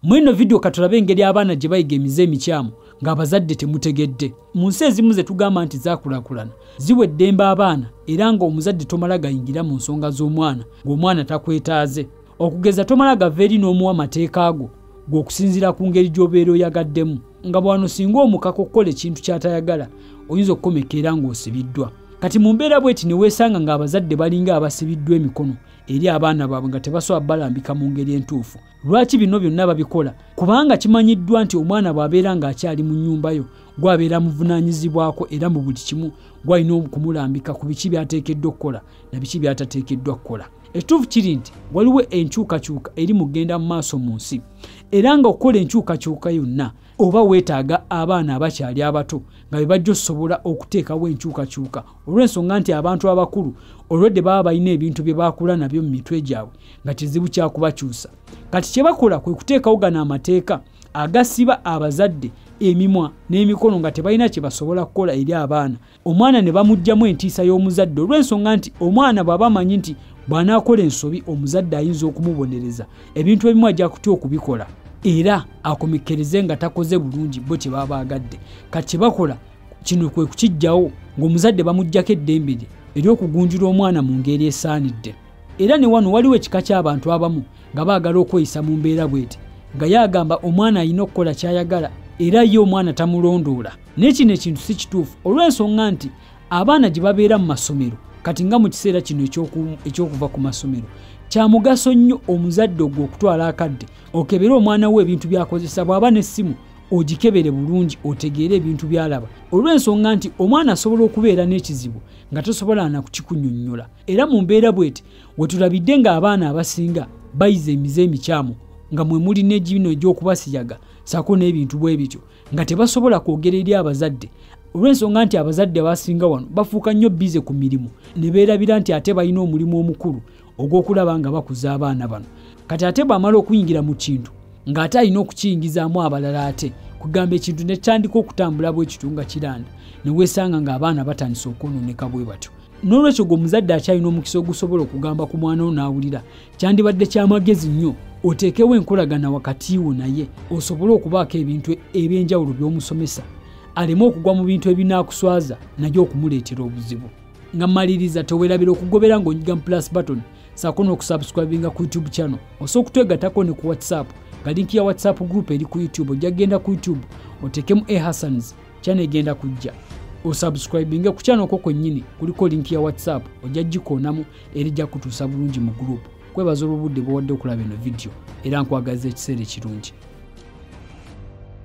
Mu eno vidiyo katulabe engeri abaana gye bayiga emize emikyamu ng'abazadde temutegedde. Mu nsi ezimu ze tugamba nti zaakulaakulana, ziwa eddembe abaana era ng'omuzadde tomala gayingira mu nsonga z'omwana ng'omwana takwetaaze. Okugeza tomala gava eri n'omuwa mateeka ago gw'okusinziira ku ngeri gy'obeera oyagaddemu. Nga bw'ano singa omukaka okukola ekintu ky'atayagala, oyinza okukomekera ng'osibiddwa. Kati mu mbeera bw'eti ne weesanga ng'abazadde balinga abasibiddwa emikono eri abaana baabwe nga tebasobola balambika mu ngeri entuufu. Lwaki bino byonna babikola? Kubanga kimanyiddwa nti omwana bw'abeera ng'akyali mu nnyumba yo, gw'abeera muvunaanyizibwako era mu buli kimu gw'alina okumulambika ku biki by'ateekeddwa okukola na biki by'atateekeddwa kukola. Ekituufu kiri nti waliwo enkyukakyuka eri mu kugenda mu maaso mu nsi, era ng'okukola enkyukakyuka yonna oba weetaaga abaana abakyali abato nga be bajja okusobola okuteekawo enkyukakyuka, olw'ensonga nti abantu abakulu olwedde baba balina ebintu bye baakula nabyo mu mitwe gyabwe nga kizibu kya kubakyusa. Kati kye bakola kwe kuteekawo gano amateeka agasiba abazadde emimwa n'emikono nga tebalina kye basobola kukola eri abaana. Omwana ne bamuggyamu entiisa y'omuzadde olw'ensonga nti omwana bw'aba amanyi nti bw'anaakola ensobi omuzadde ayinza okumubonereza, ebintu ebimu ajja kutya okubikola era akomekkereze nga takoze bulungi bo kye baba baagadde. Kati kye bakola kino kwe kukiggyawo ng'omuzadde bamuggyako eddembe lye ery'okugunjula omwana mu ngeri esaanidde. Era ne wano waliwo ekika ky'abantu abamu nga baagala okweyisa mu mbeera bw'eti, nga ye agamba omwana alina okukola ky'ayagala era ye omwana tamulondoola. Naye kino ekintu si kituufu olw'ensonga nti abaana gye babeera mu masomero, kati nga mu kiseera kino eky'okuva ku masomero, kya mugaso nnyo omuzadde ogwo okutwala akadde okebere omwana we ebintu by'akozesa. Bw'aba n'essimu ogikebere bulungi otegeere ebintu by'alaba, olw'ensonga nti omwana asobola okubeera n'ekizibu nga tosobola na kukikunnyonnyola. Era mu mbeera bw'eti we tulabidde ng'abaana abasinga bayize emize emikyamu nga mwe muli n'egino egy'okubasiyaga ssaako n'ebintu bwe bityo, nga tebasobola kwogera eri abazadde olw'ensonga nti abazadde abasinga wano bafuuka nnyo bize ku mirimu ne beerabira nti ate balina omulimu omukulu ogw'okulaba nga bakuza abaana bano. Kati ate bw'amala okuyingira mu kintu ng'ate alina okukiyingizaamu abalala, ate kugamba ekintu ne kitandika okutambula bwe kityo nga kiranda, ne weesanga ng'abaana batandise okwonooneka bwe batyo. N'olwekyo gwe omuzadde akyalina omukisa ogusobola okugamba ku mwana wo n'awulira, kyandibadde kyamagezi nnyo oteekewo enkolagana wakati wo naye osobole okubaako ebintu eby'enjawulo by'omusomesa, aleme okugwa mu bintu ebinaakuswaza naye okumuleetera obuzibu. Nga mmaliriza, teweerabira okugobera ng'onyiga mu plus button ssaako n'okusubscribinga ku YouTube channel. Osobola okutwegattako ne ku WhatsApp nga linki ya WhatsApp group eri ku YouTube. Ojja kugenda ku YouTube oteekemu A Hassans, channel egenda kujja, osubscribinge ku channel okwo kwennyini kuliko linki ya WhatsApp, ojja gikoonamu era ejja kutuusa bulungi mu group. Kwebaza olw'obudde bw'owadde okulaba eno vidiyo, era nkwagaza ekiseera ekirungi.